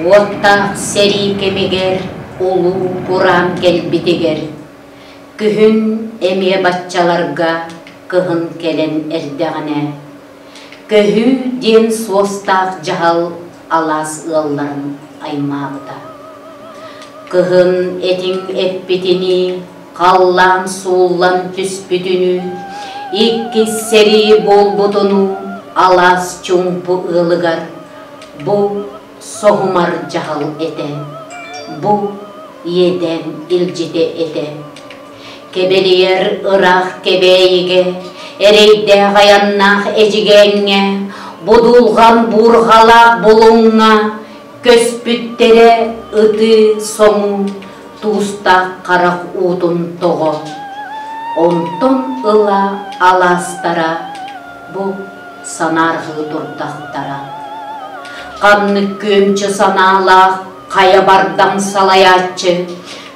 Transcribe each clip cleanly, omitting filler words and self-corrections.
Уоттаах сэрии кэмигэр улуу кураан кэлбитигэр, күһүн эмиэ баччаларга кыһын кэлэн эрдэҕинэ, көһүү диэн суостаах дьаһал алаас ыалларын аймаабыта. Кыһын этиҥ эппитинии, халлаан сууллан түспүтүнүү, иккис сэрии буолбутунуу алаас чуумпу ыалыгар бу соһумар дьаһал этэ, бу иэдээн илдьитэ этэ. Кэбэлийэр ыраах Кэбээйигэ, эрэйдээх айаннаах Эдьигээҥҥэ, будулҕан буурҕалаах Булуҥҥа көспүттэрэ ытыы соҥуу туустаах харах уутун тоҕо. Онтон ыла алаастара бу санаарҕыы турдахтара. Ханнык күөмчү санаалаах хайа бардам салайааччы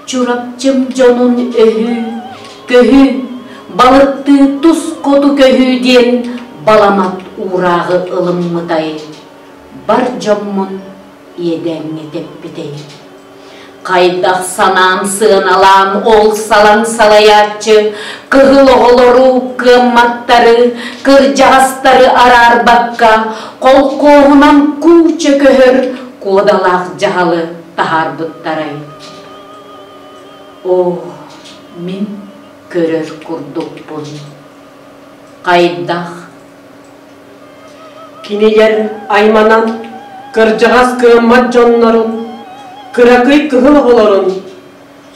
Чурапчым дьонун өһүү, көһүү, балыктыы тус хоту көһүү диэн баламат уурааҕы ылыммытай, бар дьоммун иэдээҥҥэ тэппитэй. Хайдах санаан сыаналаан ол салаҥ салайааччы кыһыл оҕолору, кыамматтары, кырдьаҕастары араарбакка холкуоһунан кууча көһөр куодалаах дьаһалы таһаарбыттарай? Оо, мин көрөр курдукпун. Хайдах? Кинилэр айманан, кырдьаҕас кыаммат дьоннорун, кыракый кыһыл оҕолорун,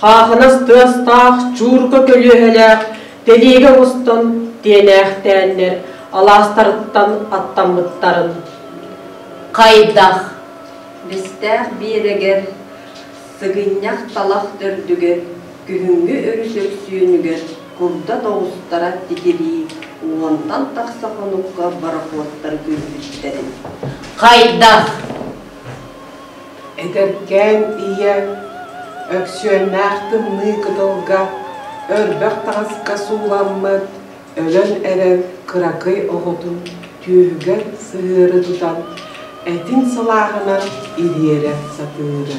хаахынас тыастаах чуурка көлүөһэлээх тэлиэгэ оҥостон тиэнээхтээннэр алаастарыттан аттаммыттарын. Хайдах? Бистээх биэрэгэр Сыгынньах талах төрдүгэр, күһүҥҥү өрүс өксүөнүгэр курдат оҕустара титирии уонтан тахса хонукка борохуоттары күлбүттэрин. Хайдах? Эдэркээн ийэ өксүөннээх тымныы кытылга өрбөх таҥаска сууламмыт өлөн эрэр кыракый оҕотун түөһүгэр сыһыары тутан, этин сылааһынан ириэрэ сатыыра.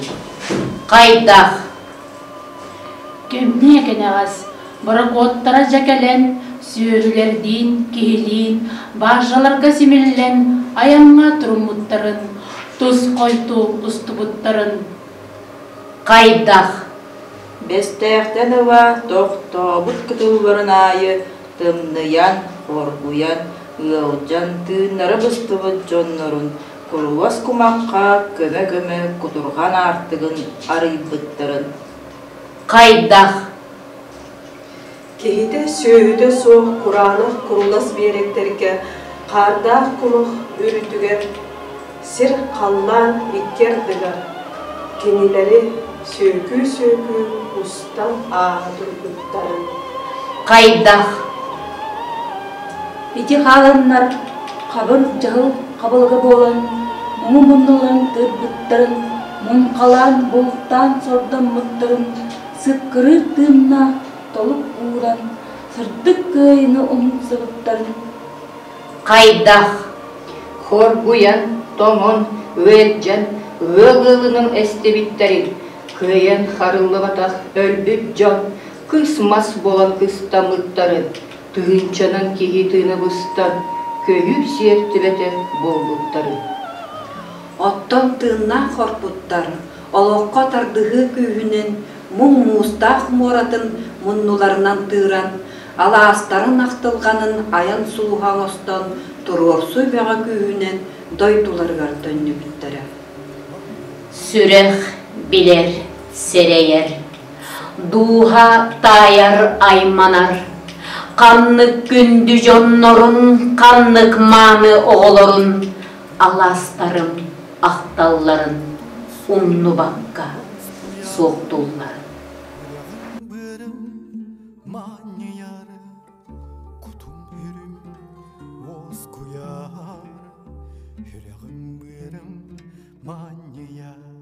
Хайдах? Кэмниэ кэнэҕэс борокуоттара дьэ кэлэн, сүөһүлэрдиин, киһилиин бааржаларга симиллэн айаҥҥа туруммуттарын, тус хойду устубуттарын. Хайдах? Бэстээхтэн ыла тохтообут кытылларын аайы тымныйан, хоргуйан, ыалдьан, тыыннара быстыбыт дьоннорун курулас кумахха көмө-көмө кутурҕан аартыгын арыйбыттарын. Хайдах? Киһитэ сүөһүтэ суох кураанах курулас биэрэктэргэ хаардаах кумах үрдүгэр сир халлаан икки ардыгар кинилэри сүөкүү-сүөкүү устан ааһа турбуттарын. Хайдах? Ити хааланнар хабыр дьаһыл хабылыга буолан муҥу муннуларын тыырбыттарын, муҥхалаан бултаан сордоммуттарын сыккырыыр тыыннаах толук ууран, сырдык кыайыыны умсубуттарын Хайдах? Хоргуйан, тоҥон, ыалдьан, ыал ыалынан эстибиттэрин, кыайан харыллыбатах өлбүт дьон кыс мас буолан кыстаммыттарын, тыһыынчанан киһи тыына быстан, көһүү сиэртибэтэ буолбуттарын. Оттон тыыннаах хорпуттар олоххо тардыһыы күүһүнэн муҥ муустаах муоратын муннуларынан тыыран, алаастарын ахтылҕанын айан сулуһа оҥостон туруорсуу бөҕө күүһүнэн дойдуларыгар төннүбүттэрэ. Сүрэх билэр, сэрэйэр, дууһа таайар, айманар. Ханнык күндү дьоннорун, ханнык мааны оҕолорун алаастарым ахталларын умнубакка суохтууллар. Манньыйар кутум үрүм уоскуйар, сүрэҕим быарым манньыйар.